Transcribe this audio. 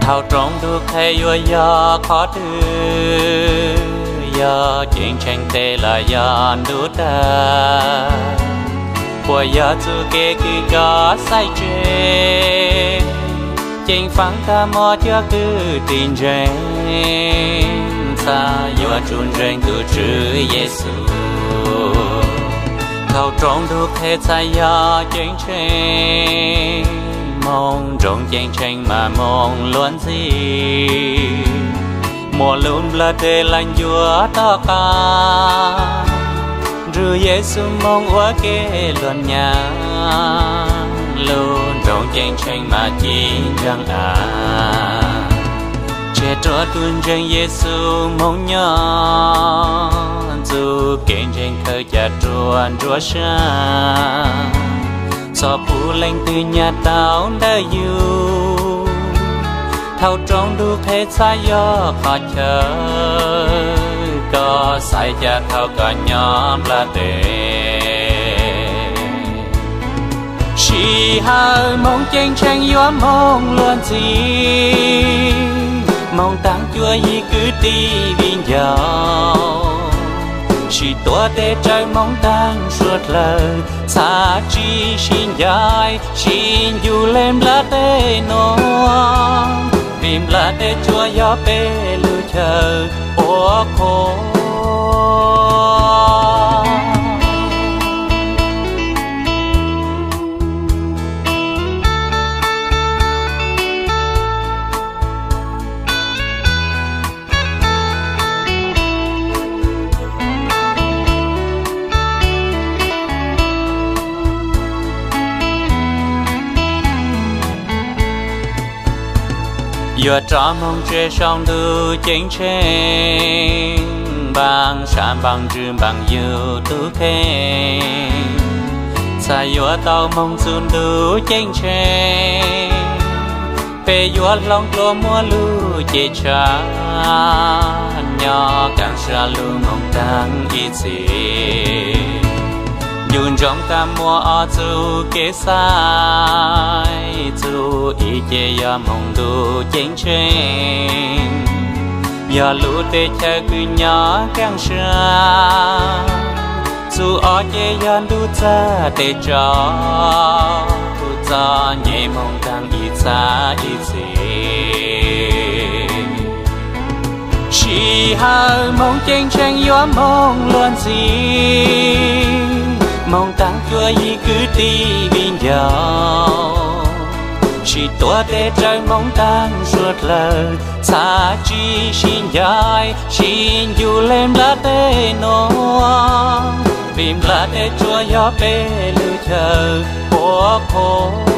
Thaum rooj ntug qhe yuav yog qhov twg, yog ceeb tsheej teb los yog ntuj tawg, puas yog txuj kev kws koj xaiv tseg? Ceev faj tag muaj cov kwv tij ntseeg, txhaj yuav tsum ntseeg tus Tswv Yexus. Thaum rooj ntug qhe txhaj yog ceeb tsheej, moog nroog ceeb tsheej mas moog luag ntxhi, muaj lub nplaj teb laj ncuav tom qab, nrug Yexus moog ua ke luag nyab. Lub nroog ceeb tsheej mas ci ntseeg av, tseg rua tug ntseeg Yexus moog nyob, txuj kev ntseeg khaws ca rua nruab sab, txhob pub leej twg nyag tau ntawm yug. Thaum rooj ntug qhe txhaj yog qhov chaw, koj xaiv ca thaum koj nyob nplaj teb. Sij hawm moog ceeb tsheej yuav moog luag ntxhi, moog taag cuaj yig kwv tij viv ncaus, sib tuav tes tsawg moog taag suav dlawg, txhaj tsi sib ncaim sib ncu le nplaj teb nuav, vim nplaj teb tsuas yog peb lub chaw ua qhua. Yuav rov moog tseg sau ntuj ceeb tsheej, npaaj sab npaaj ntsws npaaj yug tug kheej, txhaj yuav tau moog txug ntuj ceeb tsheej. Peb yuav hloov dlua muaj lub cev tshav, nyob kaaj sab lug moog taag ib txhis. Ncu ntsoov taag muaj ob txuj kev xaiv, txuj ib ces yog moog ntuj ceeb tsheej, yog lub teb chaws kws nyob kaaj sab. Txuj ob ces yog ntuj txag tes tsau, txom nyem moog taag ib txhis ib txhis. Sij hawm moog ceeb tsheej yuav moog luag ntxhi, moog taag cuaj yig kwv tij viv ncaus, sib tuav tes tsawg moog taag suav dlawg, txhaj tsi sib ncaim sib ncu le nplaj teb nuav, vim nplaj teb tsuas yog peb lub chaw ua qhua.